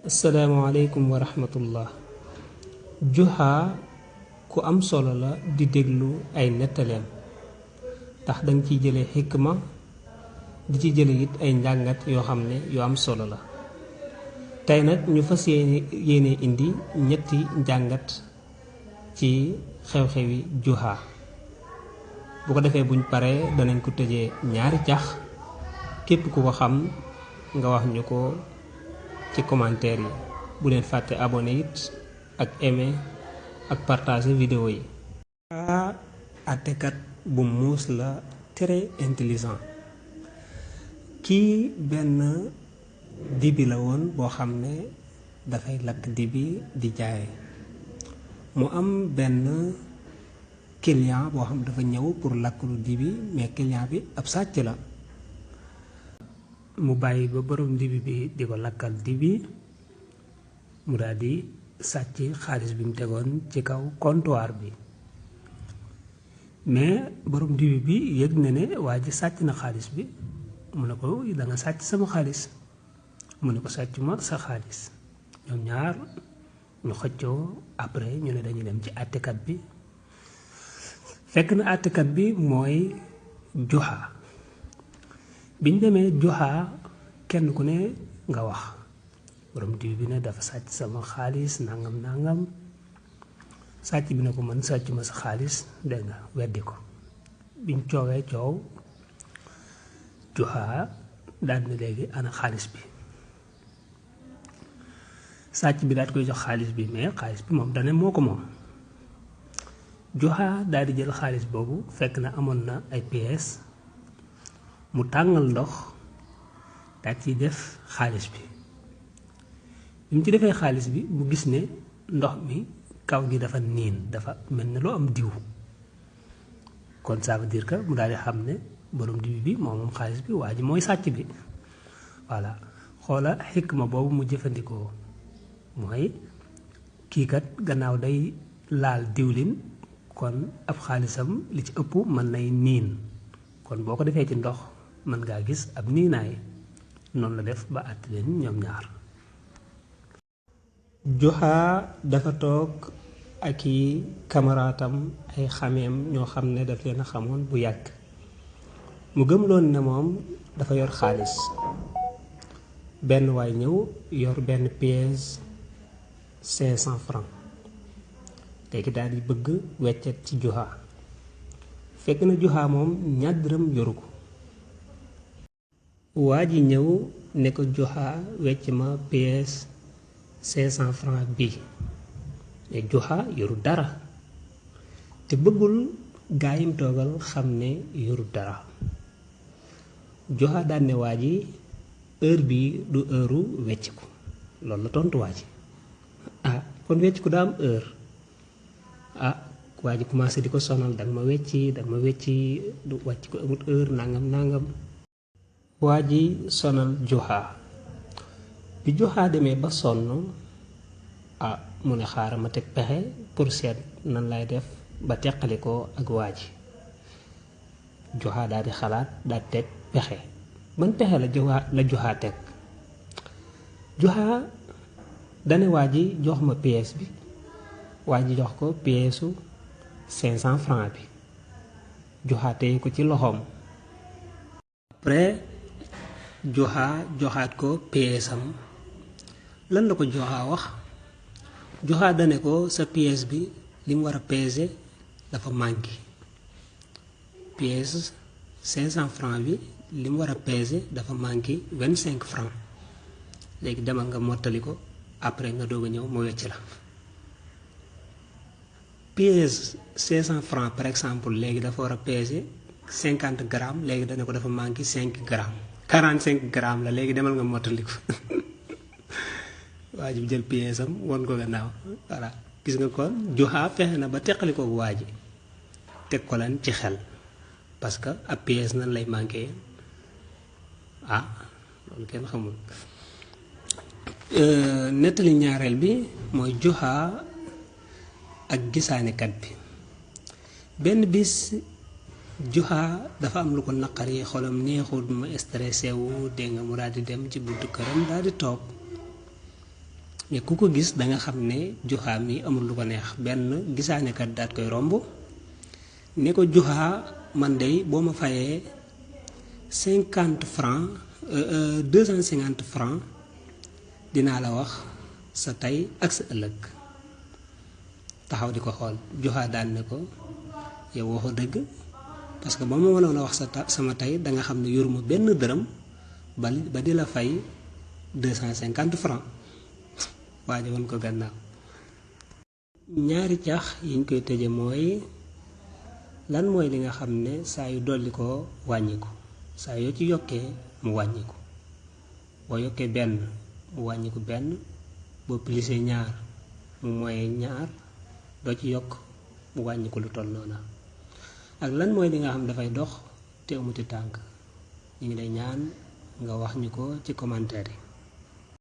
asalaamaaleykum wa rahmatullah. Juha ku am solo la di déglu ay nettaleem tax danga ciy jële xikma di ci jële it ay njàngat yoo xam ne yu am solo la. tey nag ñu fas yéene indi ñetti njàngat ci xew-xewi Juha. bu ko defee buñ paree danañ ko tëjee ñaari cax képp ku ko xam nga wax ñu ko ci commentaire yi. bu leen fàtte abonné it ak aimé ak partager vidéo yi. àttekat bu muus la, très intelligent. kii benn dibi la woon boo xam ne dafay lakk dibi di jaay. mu am benn client boo xam dafa ñëw pour lakklu dibi, mais client bi ab sàcc la. mu bàyyi ba borom dibi bi di ko lakkal dibi mu daal di sàcc xaalis bi mu tegoon ci kaw comptoir bi. mais borom dibi bi yëg na ne waa ji sàcc na xaalis bi. mu ne ko da nga sàcc sama xaalis. mu ne ko sàcc ma sa xaalis. ñoom ñaar ñu xëccoo, après ñu ne dañuy dem ci àttekat bi. fekk na àttekat bi mooy Juha. biñ demee Juha kenn ku ne nga wax. borom diw bi ne dafa sàcc sama xaalis nangam nangam. sàcc bi ne ko man sàcc ma sa xaalis, dégg nga weddi ko. biñ coowee coow Juha daal ne léegi ana xaalis bi. sàcc bi daal koy jox xaalis bi, mais xaalis bi moom dane moo ko moom. Juha daal di jël xaalis boobu, fekk na amoon na ay pièces, mu tàngal ndox daal ciy def xaalis bi. bi mu ci defee xaalis bi mu gis ne ndox mi kaw gi dafa niin, dafa mel ne loo am diw. kon ça veut dire que mu daal di xam ne borom diw bi moom xaalis bi, waa ji mooy sàcc bi. voilà, xoola xikma boobu mu jëfandikoo mooy kii kat gannaaw day laal diwlin, kon ab xaalisam li ci ëpp mën nay niin. kon boo ko defee ci ndox mën ngaa gis ab niinaay. noonu la def ba àtt leen ñoom ñaar. Juha dafa toog ak i kamaraatam, ay xameem ñoo xam ne daf leen a xamoon bu yàgg. mu gëmloon ne moom dafa yor xaalis. benn waay ñëw yor benn pièce 500 francs. léegi daal di bëgg weccet ci Juha. fekk na Juha moom ñaar dërëm yoru ko. waa ji ñëw ne ko Juha wecc ma pièce 500 francs bii. mais Juha yoru dara te bëggul gaayim toogal xam ne yoru dara. Juha daan ne waa ji heure bii du heure wecc ko. loolu la tontu waa ji. kon wecc ko daa am heure. waa ji commencé di ko sonal, danga ma wecci du wàcc ko amut heure nangam nangam. waa ji sonal Juha. bi Juha demee ba sonn, mu ne xaaral ma teg pexe pour seet nan lay def ba teqali ko ak waa ji. Juha daal di xalaat, daal teg pexe. ban pexe la Juha teg. Juha dane waa ji jox ma pièce bi. waa ji jox ko pièce 500 francs bi. Juha téye ko ci loxoom. après Juha joxaat ko pièce am. lan la ko Juha wax. Juha dane ko sa pièce bi li mu war a peser dafa manqué. pièce 500 francs bi li mu war a peser dafa manqué 25 francs. léegi demal nga mottali ko, après nga doog a ñëw ma wecc la. pièce 500 francs par exemple léegi dafa war a peser 50 grammes, léegi dana ko dafa manqué 5 grammes. 45 grammes la, léegi demal nga mottali ko. waa ji jël pièce am won ko gannaaw. voilà, gis nga kon Juha fexe na ba teqali ko waa ji. teg ko lan ci xel, parce que ab pièce nan lay manqué. loolu kenn xamul. nettali ñaareel bi mooy Juha ak gisaanekat bi. benn bis Juha dafa am lu ko naqari, xolam neexul, mu stressé wu, dégg nga mu daal di dem ci buntu këram daal di toog. mais ku ko gis da nga xam ne Juha mi amul lu ko neex benn gisaanekat daat koy romb ne ko Juha man dey boo ma fayee 50 francs 250 francs dinaa la wax sa tey ak sa ëllëg taxaw di ko xool Juha daan ne ko yow waxoo dëgg parce que ba ma mënoon a wax sama tey da nga xam ne yoruma benn dërëm ba di la fay 250 francs waaye woon ko gannaaw. ñaari cax yiñ koy tëje mooy lan mooy li nga xam ne saa yu dolli ko wàññiku saa yoo ci yokkee mu wàññiku boo yokkee benn mu wàññiku benn boo plisee ñaar mu mooy ñaar doo ci yokk mu wàññiku lu toll noona ak lan mooy li nga xam dafay dox te amuti tànk ñu ngi lay ñaan nga wax ñu ko ci commentaire yi.